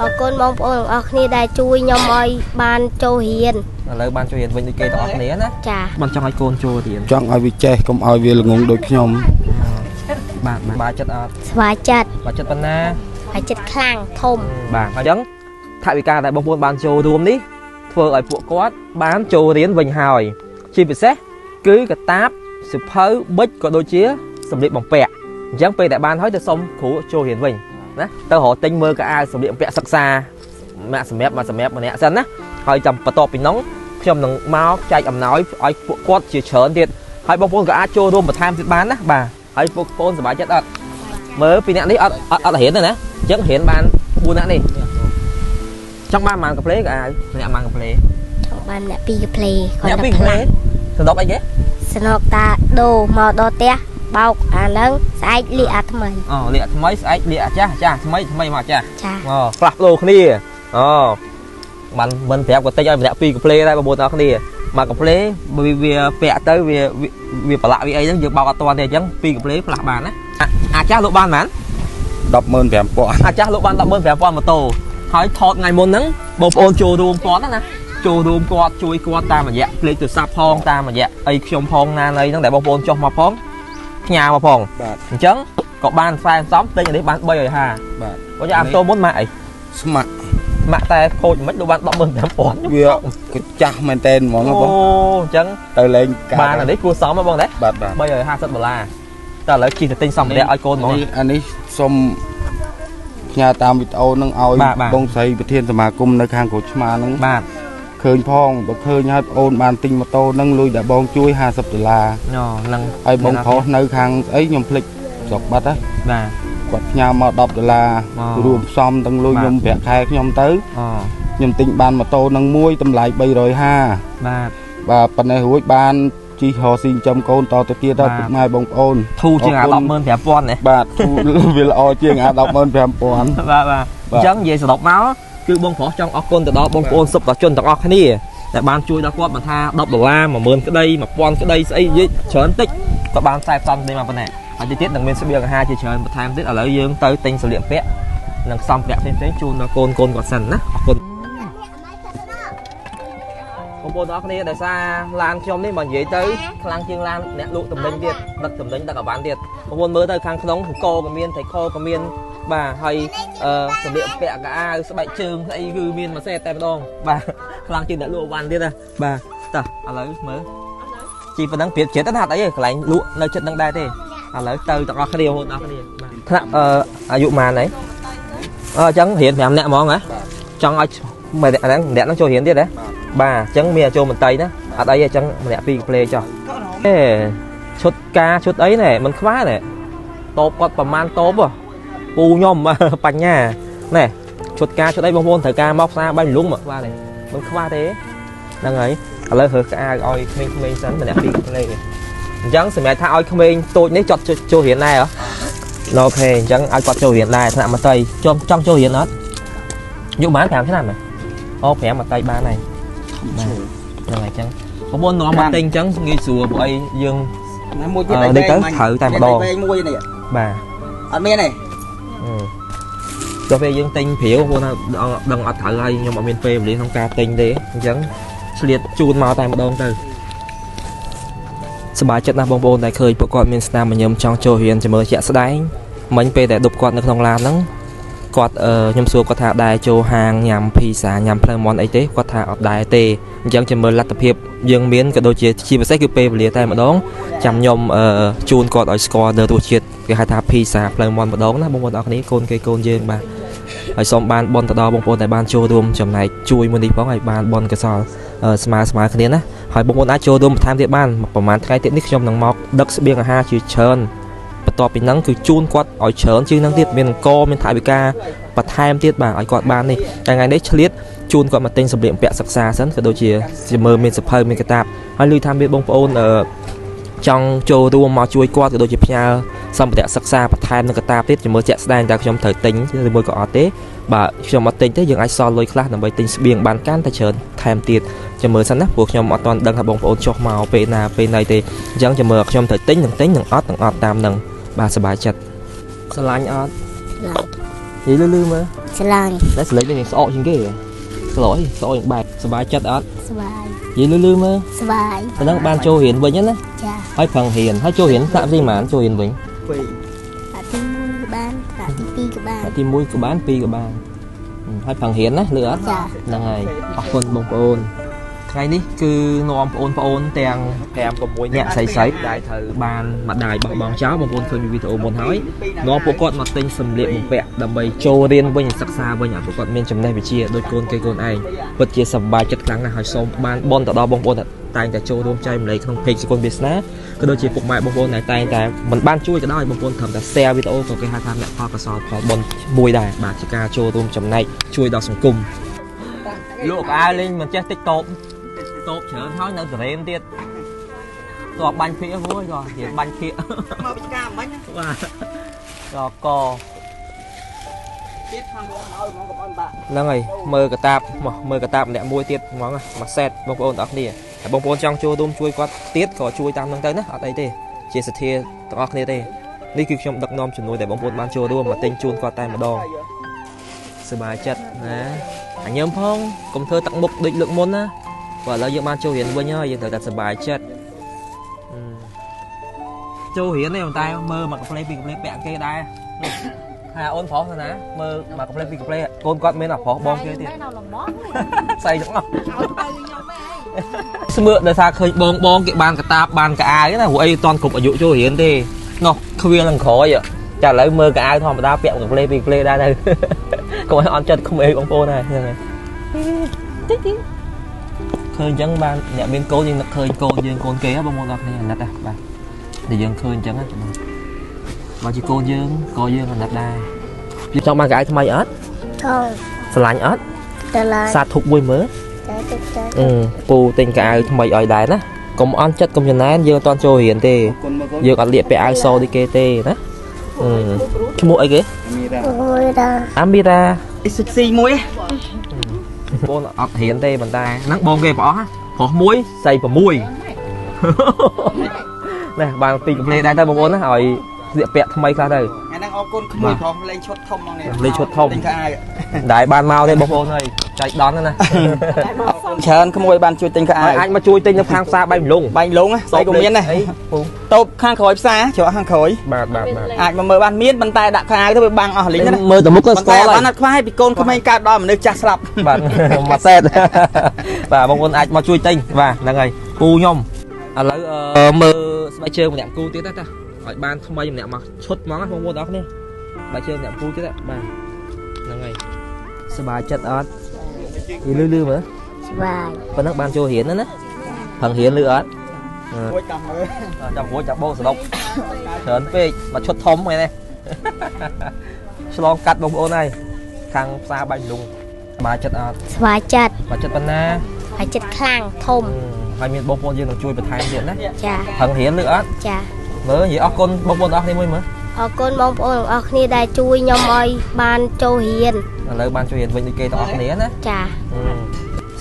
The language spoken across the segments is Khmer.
អរគុណបងប្អូនទាំងអស់គ្នាដែលជួយខ្ញុំឲ្យបានចូលរៀន ឥឡូវបានចូលរៀនវិញដូចគេទាំងអស់គ្នាណា ចា បានចង់ឲ្យកូនចូលរៀន ចង់ឲ្យវាចេះកុំឲ្យវាល្ងងដូចខ្ញុំ បាទបាទចិត្តអត់ ស្វាយចិត្ត បាទចិត្តប៉ុណ្ណា ស្វាយចិត្តខ្លាំងធំ បាទអញ្ចឹងថវិកាដែលបងប្អូនបានចូលរួមនេះធ្វើឲ្យពួកគាត់បានចូលរៀនវិញហើយជាពិសេសគឺកតាបសិភៅប៊ិចក៏ដូចជាសម្លៀកបំពាក់អញ្ចឹងពេលដែលបានហើយទៅសុំគ្រូចូលរៀនវិញណាទៅរកទិញមើលកៅអៅសម្លៀកបំពាក់សិក្សាម្នាក់សម្រាប់មកសម្រាប់ម្នាក់សិនណាហើយចាំបន្ទាប់ពីនោះខ្ញុំនឹងមកចែកអំណោយឲ្យពួកគាត់ជាច្រើនទៀតហើយបងប្អូនក៏អាចចូលរួមបន្ថែមទៀតបានណាបាទហើយពួកបងប្អូនសប្បាយចិត្តអត់មើលពីអ្នកនេះអត់អត់អត់រៀនទេណាអញ្ចឹងរៀនបាន4អ្នកនេះចង់បានប៉ុន្មានកាផ្លេក៏អាវម្នាក់ប៉ុន្មានកាផ្លេ ចង់បានអ្នកពីរកាផ្លេ អ្នកពីរកាផ្លេសំដប់អីគេ ស្នុកតាដូរមកដល់ផ្ទះបោកអាហ្នឹងស្អែកលាកអាថ្មី អូលាកថ្មីស្អែកលាកអាចាស់ចាស់ថ្មីថ្មីមកចាស់ ចា អូផ្លាស់ប្ដូរគ្នាអូបានមិនប្រាប់ក៏តិចឲ្យម្នាក់ពីរកាផ្លេដែរបងប្អូនទាំងអស់គ្នាមកកាផ្លេវាវាពាក់ទៅវាវាប្រឡាក់វាអីហ្នឹងយើងបោកអត់ទាន់ទេអញ្ចឹងពីរកាផ្លេផ្លាស់បានណាអាចាស់លក់បានប៉ុន្មាន 105,000 អាចាស់លក់បាន15000ម៉ូតូហើយថតថ្ងៃមុនហ្នឹងបងប្អូនចូលរួមគាត់ណាចូលរួមគាត់ជួយគាត់តាមរយៈភ្លេចទូរស័ព្ទផងតាមរយៈអីខ្ញុំផងណាណីហ្នឹងដែលបងប្អូនចុះមកផងផ្ញើមកផង បាទ អញ្ចឹងក៏បានខ្សែសំទិញអានេះបាន350 បាទ បើយ៉ាអាម៉ូតូមុនម៉ាក់អី ស្មាក់ ម៉ាក់តែខូចមិនលក់បាន105,000 វាកចាស់មែនតែនហ្មង អូ បង អញ្ចឹង ទៅលេងកា បានអានេះគួរសមហ៎បងណា បាទបាទ 350ដុល្លារតែឥឡូវជិះទៅទិញសម្ភារៈឲ្យកូនហ្មង នេះអានេះសុំផ្ញើតាមវីដេអូនឹងឲ្យ បាទបាទ បងស្រីប្រធានសមាគមនៅខាងក្រូចឆ្មានឹង បាទ ឃើញផងបើឃើញហើយប្អូនបានទិញម៉ូតូនឹងលុយដែលបងជួយ50ដុល្លារ ណនឹង ហើយបងប្រុសនៅខាងស្អីខ្ញុំភ្លេចស្រុកបាត់ហើយ បាទ គាត់ផ្ញើមក10ដុល្លារ អូ រួមផ្សំទាំងលុយ បាទ ខ្ញុំប្រាក់ខែខ្ញុំទៅ អូ ខ្ញុំទិញបានម៉ូតូនឹងមួយតម្លៃ350 បាទ បាទប៉ុណ្ណេះរួចបានជីរកស៊ីចិញ្ចឹមកូនតទៅទៀតដល់ បាទ ពុកម៉ែបងប្អូន ធូរជាងអា អរគុណ 105,000ណា បាទធូរ វាល្អជាងអា105,000 បាទបាទអញ្ចឹងនិយាយសរុបមកគឺបងប្រុសចង់អរគុណទៅដល់បងប្អូនសុខជនទាំងអស់គ្នាដែលបានជួយដល់គាត់មិនថា10ដុល្លារ10000ក្តី1000ក្តីស្អីនិយាយច្រើនតិចក៏បានខ្សែផ្សំនេះមកប៉ុណ្ណេះហើយទីទៀតនឹងមានស្បៀងអាហារជាច្រើនបន្ថែមទៀតឥឡូវយើងទៅទិញសម្លៀកបំពាក់និងសម្ភារៈផ្សេងៗជូនដល់កូនកូនគាត់សិនណាអរគុណបងប្អូនទាំងអស់គ្នាដោយសារឡានខ្ញុំនេះមកនិយាយទៅខ្លាំងជាងឡានអ្នកលក់តំណែងទៀតដឹកតំណែងដឹកអវ៉ាន់ទៀតបងប្អូនមើលទៅខាងក្នុងអង្គក៏មានថៃខក៏មានបាទហើយអឺសម្លៀកបំពាក់កៅអៅស្បែកជើងស្អីគឺមានមួយសេតតែម្ដងបាទខ្លាំងជាងអ្នកលក់អវ៉ាន់ទៀតណាបាទតោះឥឡូវមើលជីប៉ុណ្ណឹងប្រៀបចិត្តណាអត់អីទេកន្លែងលក់នៅចិត្តនឹងដែរទេឥឡូវទៅទាំងអស់គ្នាបងប្អូនទាំងអស់គ្នាបាទថ្នាក់អឺអាយុប៉ុន្មានហើយអឺអញ្ចឹងរៀន5នាក់ហ្មងហ៎ចង់ឲ្យម្នាក់ហ្នឹងម្នាក់ហ្នឹងចូលរៀនទៀតហ៎ បាទអញ្ចឹងមានចូលមន្ត្រីណាអត់អីទេអញ្ចឹងម្នាក់ពីរកាផ្លេចុះអេឈុតការឈុតអីណែមិនខ្វះណែតបគាត់ប្រហែលតបហ៎ពូខ្ញុំ បញ្ញាណែឈុតការឈុតអីបងប្អូនត្រូវការមកផ្សារបាញ់លុងមកខ្វះទេមិនខ្វះទេហ្នឹងហើយឥឡូវរើសក្អាវឲ្យក្មេងៗសិនម្នាក់ពីរកាផ្លេអញ្ចឹងសម្រាប់ថាឲ្យក្មេងតូចនេះចត់ចូលរៀនដែរហ៎អូខេអញ្ចឹងឲ្យគាត់ចូលរៀនដែរថ្នាក់មត្តេយចង់ចង់ចូលរៀនអត់យុប៉ុន្មាន5ឆ្នាំហ៎អូ5មត្តេយបានហើយ ហ្នឹងហើយអញ្ចឹងបងប្អូននាំមកទិញអញ្ចឹងងាយស្រួលព្រោះអីយើង ណាមួយទៀត អឺនេះទៅត្រូវតែម្ដង វែងមួយនេះ បាទ អត់មានទេ អឺចុះពេលយើងទិញព្រាវបងប្អូនថាដឹងអត់ត្រូវហើយខ្ញុំអត់មានពេលវេលាក្នុងការទិញទេអញ្ចឹងឆ្លៀតជូនមកតែម្ដងទៅសប្បាយចិត្តណាស់បងប្អូនដែលឃើញពួកគាត់មានស្នាមញញឹមចង់ចូលរៀនជាមួយជាក់ស្ដែងមិញពេលដែលដប់គាត់នៅក្នុងឡានហ្នឹងគាត់អឺខ្ញុំសួរគាត់ថាដែរចូលហាងញ៉ាំភីសាញ៉ាំភ្លើងមន់អីទេគាត់ថាអត់ដែរទេអញ្ចឹងចាំមើលលទ្ធភាពយើងមានក៏ដូចជាជាពិសេសគឺពេលវេលាតែម្ដងចាំខ្ញុំអឺជូនគាត់ឲ្យស្គាល់នៅរសជាតិគេហៅថាភីសាភ្លើងមន់ម្ដងណាបងប្អូនអរគ្នាកូនគេកូនយើងបាទហើយសូមបានបនទៅដល់បងប្អូនដែលបានចូលរួមចំណែកជួយមួយនេះផងឲ្យបានបនកសលអឺស្មើស្មើគ្នាណាហើយបងប្អូនអាចចូលរួមបន្ថែមទៀតបានប្រហែលថ្ងៃទៀតនេះខ្ញុំនឹងមកដឹកស្បៀងអាហារជាច្រើនបន្ទាប់ពីហ្នឹងគឺជូនគាត់ឲ្យច្រើនជាងហ្នឹងទៀតមានអង្គមានថវិកាបន្ថែមទៀតបាទឲ្យគាត់បាននេះតែថ្ងៃនេះឆ្លៀតជូនគាត់មកទិញសម្លៀកបំពាក់សិក្សាសិនក៏ដូចជាមើលមានសភៅមានកតាបហើយឮថាមានបងប្អូនអឺចង់ចូលរួមមកជួយគាត់ក៏ដូចជាផ្ញើសម្ភារៈសិក្សាបន្ថែមនឹងកតាបទៀតជាមួយជាក់ស្ដែងតែខ្ញុំត្រូវទិញឬមួយក៏អត់ទេបាទខ្ញុំអត់ទិញទេយើងអាចសល់លុយខ្លះដើម្បីទិញស្បៀងបានកាន់តែច្រើនថែមទៀតចាំមើលសិនណាព្រោះខ្ញុំអត់ទាន់ដឹងថាបងប្អូនចុះមកពេលណាពេលណីទេអញ្ចឹងចាំមើលខ្ញុំត្រូវទិញនឹងទិញនឹងអត់នឹងអត់តាមនឹងបាទសប្បាយចិត្តស្រឡាញ់អត់ ឡាយ និយាយលឺលឺមើល ស្រឡាញ់ តែសលេចនេះស្អកជាងគេស្លោយស្អកយ៉ាងបែបសប្បាយចិត្តអត់ សប្បាយ និយាយលឺលឺមើល សប្បាយ ប៉ុណ្ណឹងបានចូលរៀនវិញណា ចា ហើយប្រឹងរៀនហើយចូលរៀនថ្នាក់ទីប៉ុន្មានចូលរៀនវិញ ថ្នាក់ទី1ក៏បានថ្នាក់ទី2ក៏បាន ថ្នាក់ទី1ក៏បាន2ក៏បានហើយប្រឹងរៀនណាលឺអត់ ចា ហ្នឹងហើយអរគុណបងប្អូនថ្ងៃនេះគឺនាំបងប្អូនទាំង5 6នាក់ស្រីៗដែលត្រូវបានម្ដាយបោះបង់ចោលបងប្អូនឃើញវីដេអូមុនហើយនាំពួកគាត់មកទិញសម្លៀកបំពាក់ដើម្បីចូលរៀនវិញសិក្សាវិញឲ្យពួកគាត់មានចំណេះវិជ្ជាដូចកូនគេកូនឯងពិតជាសប្បាយចិត្តខ្លាំងណាស់ហើយសូមបានបនទៅដល់បងប្អូនតែងតែចូលរួមចែកម្លែកក្នុង page សកលវាសនាក៏ដូចជាពុកម៉ែបងប្អូនដែលតែងតែមិនបានជួយក៏ដោយបងប្អូនត្រឹមតែ share វីដេអូក៏គេហៅថាអ្នកផលកសលផលបុណ្យមួយដែរបាទជាការចូលរួមចំណែកជួយដល់សង្គមលោកអាលេងមិនចេះតិចតបតបច្រើនហើយនៅសេរីមទៀតតបបាញ់ភាកមួយក៏រៀនបាញ់ភាក មកពីការមិញ បាទដល់ក ទៀតខាងមកឲ្យហ្មងកុំអន់បាក់ ហ្នឹងហើយមើលកតាបមកមើលកតាបម្នាក់មួយទៀតហ្មងមួយសេតបងប្អូនទាំងអស់គ្នាហើយបងប្អូនចង់ចូលរួមជួយគាត់ទៀតក៏ជួយតាមហ្នឹងទៅណាអត់អីទេជាសទ្ធាទាំងអស់គ្នាទេនេះគឺខ្ញុំដឹកនាំជំនួយដែលបងប្អូនបានចូលរួមមកទិញជូនគាត់តែម្ដងសប្បាយចិត្តណាអញញឹមផងកុំធ្វើទឹកមុខដូចលើកមុនណាបើឥឡូវយើងបានចូលរៀនវិញហើយយើងត្រូវតែសប្បាយចិត្តចូលរៀនទេតែមើលមកកាផ្លេពីកាផ្លេពាក់គេដែរថាអូនប្រុសទៅណាមើលមកកាផ្លេពីកាផ្លេកូនគាត់មានអាប្រុសបងគេទៀតស្អីទាំងអស់ស្មើដោយសារឃើញបងបងគេបានកតាបបានកអាវណាព្រោះអីអត់ទាន់គ្រប់អាយុចូលរៀនទេនោះខ្វៀលនឹងក្រោយចាឥឡូវមើលកអាវធម្មតាពាក់កាផ្លេពីកាផ្លេដែរទៅកុំឲ្យអន់ចិត្តក្មេងបងប្អូនដែរហ្នឹងហើយតិចតិចឃើញអញ្ចឹងបានអ្នកមានកូនយើងនឹកឃើញកូនយើងកូនគេបងប្អូនដល់គ្នាអាណិតណាបាទដែលយើងឃើញអញ្ចឹងណាបើជាកូនយើងក៏យើងអាណិតដែរយើងចង់បានកៅអៅថ្មីអត់ ចង់ ស្រឡាញ់អត់ ស្រឡាញ់ សាធុកមួយមើលពូទិញកៅអៅថ្មីឲ្យដែរណាកុំអន់ចិត្តកុំចំណែនយើងអត់ទាន់ចូលរៀនទេយើងអត់លៀកពាក់អាវសដូចគេទេណាឈ្មោះអីគេអាមីរ៉ា សិចស៊ីមួយ បងអត់រៀនទេប៉ុន្តែហ្នឹងបងគេប្រអស់ប្រុសមួយស្រី6ណែបានពីកំភ្លេដែរទៅបងប្អូនណាឲ្យស្លៀកពាក់ថ្មីខ្លះទៅ ថ្ងៃហ្នឹងអរគុណក្មួយប្រុសលេងឈុតធំហ្មងនេះ លេងឈុតធំ ទិញខោអាវ ដែលបានមកទេបងប្អូនអើយចៃដន្យណា ច្រើនក្មួយបានជួយទិញខោអាវ អាចមកជួយទិញនៅខាងផ្សារបែងលង បែងលងស្អីក៏មានដែរតូបខាងក្រោយផ្សារច្រកខាងក្រោយ បាទបាទបាទ អាចមកមើលបានមានប៉ុន្តែដាក់ខោអាវទៅវាបាំងអស់លីងណា មើលទៅមុខក៏ស្គាល់ហើយ បានអត់ខ្វះពីកូនក្មេងកើតដល់មនុស្សចាស់ស្លាប់ បាទមួយសេតបាទបងប្អូនអាចមកជួយទិញបាទហ្នឹងហើយពូខ្ញុំឥឡូវមើលស្បែកជើងម្នាក់គូទៀតណាតាឲ្យបានថ្មីម្នាក់មកឈុតហ្មងណាបងប្អូនទាំងអស់គ្នាស្បែកជើងម្នាក់គូទៀតបាទហ្នឹងហើយសប្បាយចិត្តអត់លឺលឺមើល សប្បាយ ប៉ុណ្ណឹងបានចូលរៀនណាប្រឹងរៀនលឺអត់ រួចចាំមើល ចាំរួចចាំបោកសដុកច្រើនពេកមកឈុតធំហ្នឹងនេះឆ្លងកាត់បងប្អូនហើយខាងផ្សារបាញ់លុងសប្បាយចិត្តអត់ សប្បាយចិត្ត សប្បាយចិត្តប៉ុណ្ណា សប្បាយចិត្តខ្លាំងធំ ហើយមានបងប្អូនយើងនឹងជួយបន្ថែមទៀតណា ចា ប្រឹងរៀនលឺអត់ ចា មើលនិយាយអរគុណបងប្អូនទាំងអស់គ្នាមួយមើល អរគុណបងប្អូនទាំងអស់គ្នាដែលជួយខ្ញុំឲ្យបានចូលរៀន ឥឡូវបានចូលរៀនវិញដូចគេទាំងអស់គ្នាណា ចា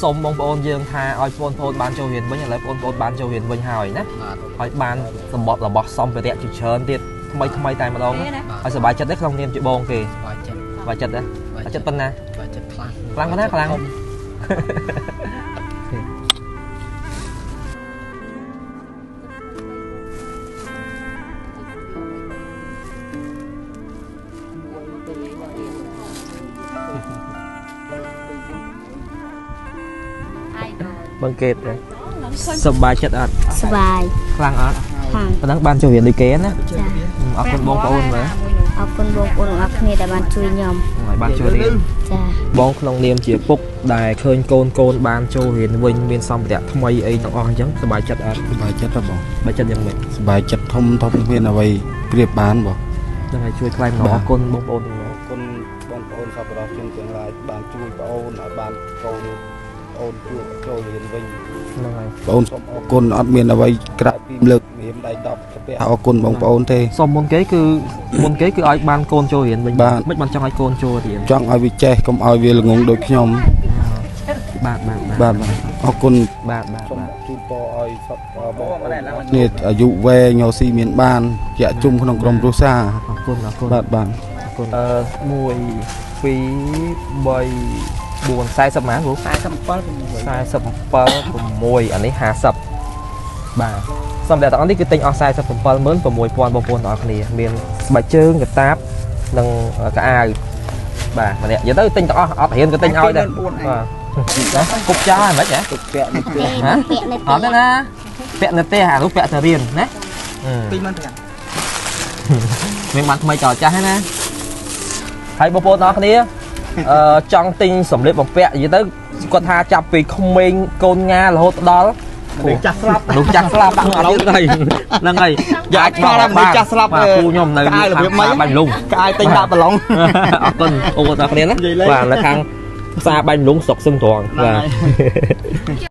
សូមបងប្អូនយើងថាឲ្យបងប្អូនបានចូលរៀនវិញឥឡូវបងប្អូនបានចូលរៀនវិញហើយណាហើយបានសម្បត្តិរបស់សម្ភារៈជាច្រើនទៀតថ្មីថ្មីតែម្ដងហើយសប្បាយចិត្តទេក្នុងនាមជាបងគេ សប្បាយចិត្ត សប្បាយចិត្តទេសប្បាយចិត្តប៉ុណ្ណា សប្បាយចិត្តខ្លាំង ខ្លាំងប៉ុណ្ណាខ្លាំងបង្កេតសប្បាយចិត្តអត់ សប្បាយ ខ្លាំងអត់ ខ្លាំង ប៉ុណ្ណឹងបានចូលរៀនដូចគេណា ចា អរគុណបងប្អូនមើល អរគុណបងប្អូនទាំងអស់គ្នាដែលបានជួយខ្ញុំ ឲ្យបានចូលរៀន ចា បងក្នុងនាមជាពុកដែលឃើញកូនកូនបានចូលរៀនវិញមានសម្ភារៈថ្មីអីទាំងអស់អញ្ចឹងសប្បាយចិត្តអត់ សប្បាយចិត្តហ៎បង សប្បាយចិត្តយ៉ាងម៉េច សប្បាយចិត្តធំធំគ្មានអ្វីប្រៀបបានបង ហ្នឹងហើយជួយថ្លែងអំណរគុណបងប្អូនទាំងអស់ អរគុណបងប្អូនសប្បុរសជនទាំងឡាយបានជួយប្អូនឲ្យបានកូនអូនជួយចូលរៀនវិញ ហ្នឹងហើយ បងសូមអរគុណអត់មានអ្វីក្រៅពីលើករៀមដៃ10កាពះអរគុណបងប្អូនទេ សូមមុនគេគឺមុនគេគឺឲ្យបានកូនចូលរៀនវិញមិនបានចង់ឲ្យកូនចូលរៀន ចង់ឲ្យវាចេះកុំឲ្យវាល្ងងដូចខ្ញុំ បាទបាទ បាទអរគុណ បាទបាទ សូមជូនពរឲ្យសពបងប្អូននេះអាយុវែងរស់ស៊ីមានបានជាជុំក្នុងក្រុមគ្រួសារ អរគុណអរគុណ បាទបាទ អ គុណអឺ1 2 3 4 40ម៉ានពូ 47 6 47 6អានេះ50បាទសម្រាប់ទាំងអស់នេះគឺទិញអស់476,000បងប្អូនទាំងអស់គ្នាមានស្បែកជើងកតាបនិងកៅអៅបាទម្នាក់និយាយទៅទិញទាំងអស់អត់រៀនក៏ទិញឲ្យដែរបាទណាគប់ចោលហ្នឹងហ៎ ទុកពាក់នេះ ទេ ហ៎ ពាក់នៅ អត់ទេណាពាក់នៅផ្ទះអានោះពាក់ទៅរៀនណា 25000 មានបានថ្មីចោលចាស់ហ្នឹងណាហើយបងប្អូនទាំងអស់គ្នាអឺចង់ទិញសម្លៀកបំពាក់និយាយទៅគាត់ថាចាប់ពីក្មេងកូនងារហូតដល់ មនុស្សចាស់ស្លាប់ មនុស្សចាស់ស្លាប់អត់ទៀតហើយហ្នឹងហើយ យកអាចឆ្លល់មនុស្សចាស់ស្លាប់ បាទពូខ្ញុំនៅ ក្អៅរបៀបម៉េច បាញ់លុង ក្អាយទិញដាក់ប្រឡង អរគុណបងប្អូនទាំងអស់គ្នាណា និយាយលេង បាទនៅខាងផ្សារបាញ់លុងស្រុកសឹងត្រង់ ហ្នឹង បាទ ហើយ